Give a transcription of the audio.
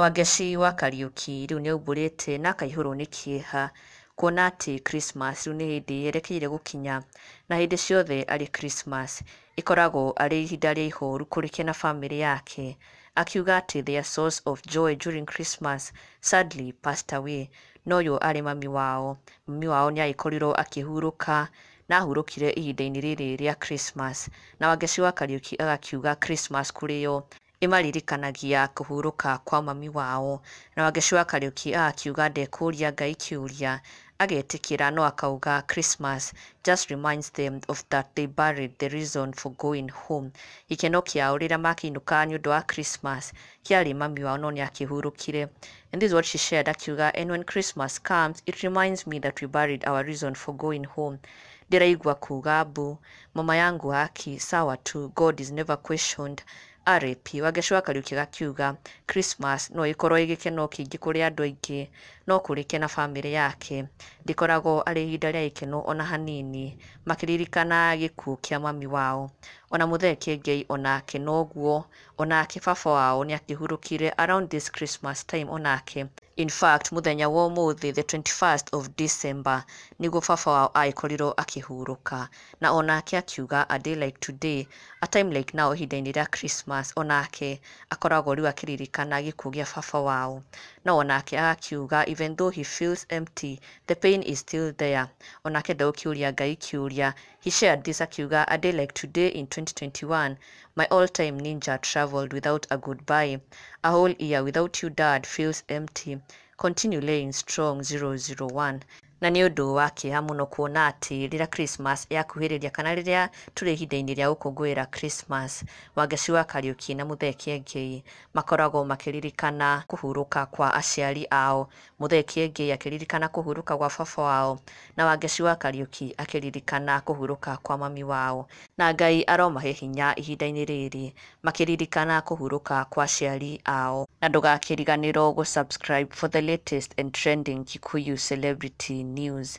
Wangeci wa Kariuki rĩu nĩaumbũrĩte na akaihũrwo nĩ kĩeha kuona atĩ Christmas rĩu nĩ hĩndĩ yerekeire gũkinya, na hĩndĩ ciothe arĩ Christmas ĩkoragwo arĩ ihinda rĩa ihoru kũrĩ ke na bamĩrĩ yake, akiuga atĩ their source of joy during Christmas sadly passed away. Na ũyũ arĩ mami wao. Mami wao nĩ agĩkorirwo akĩhurũka na ahurũkire ihinda-inĩ rĩrĩ rĩa Christmas, na Wangeci wa Kariuki agakiuga Christmas kũrĩ o ĩmaririkanagia kũhurũka kwa mami wao. Na Wangeci wa Kariuki agakiuga ndekũria Ngai kĩũria, agetĩkĩra no akauga Christmas just reminds them of that they buried the reason for going home. Gĩkeno kĩao rĩrĩa makĩinũkaga nĩ ũndũ wa Christmas kĩarĩ mami wao no nĩ akĩhurũkire. And this is what she shared, akiuga, "And when Christmas comes, it reminds me that we buried our reason for going home. Ndĩraigua kuga mbu mama yangu, haki sawa tu, God is never questioned. RIP." Wangeci wa Kariuki agakiuga Christmas no ĩkorwo ĩ gĩkeno kĩingĩ kũrĩ andũ aingĩ, no kũrĩ ke na bamĩrĩ yake ndĩkoragwo arĩ ihinda rĩa gĩkeno ona hanini, makĩririkana gĩkuũ kĩa mami wao. Ona Mũthee Kĩengei onake noguo, onake baba wao nĩ akĩhurũkire around this Christmas time onake. In fact, mũthenya wa ũmũthĩ, the 21st of December, nĩguo baba wao agĩkorirwo akĩhurũka, na onake akiuga a day like today, a time like now, ihinda-inĩ rĩa Christmas, onake akoragwo rĩu akĩririkana gĩkuũ gĩa baba wao. No onake agakiuga even though he feels empty, the pain is still there. Onake ndegũkĩũria Ngai kĩũria. He shared this, akiuga, "A day like today in 2021, my all-time ninja traveled without a goodbye. A whole year without you, Dad, feels empty. Continue laying strong, 001." Na nĩ ũndũ wa kĩeha mũno kuona atĩ rĩrĩa Christmas yakuhĩrĩria kana rĩrĩa tũrĩ ihinda-inĩ rĩa gũkũngũĩra Christmas, Wangeci wa Kariuki na Mũthee Kĩengei makoragwo makĩririkana kũhurũka kwa aciari ao. Mũthee Kĩengei akĩririkana kũhurũka gwa baba wao, na Wangeci wa Kariuki akĩririkana kũhurũka kwa mami wao. Na Ngai aromahe hinya ihinda-inĩ rĩrĩ makĩririkana kũhurũka kwa aciari ao. Na ndũgakĩriganĩrwo gũ subscribe for the latest and trending Kikuyu celebrity news.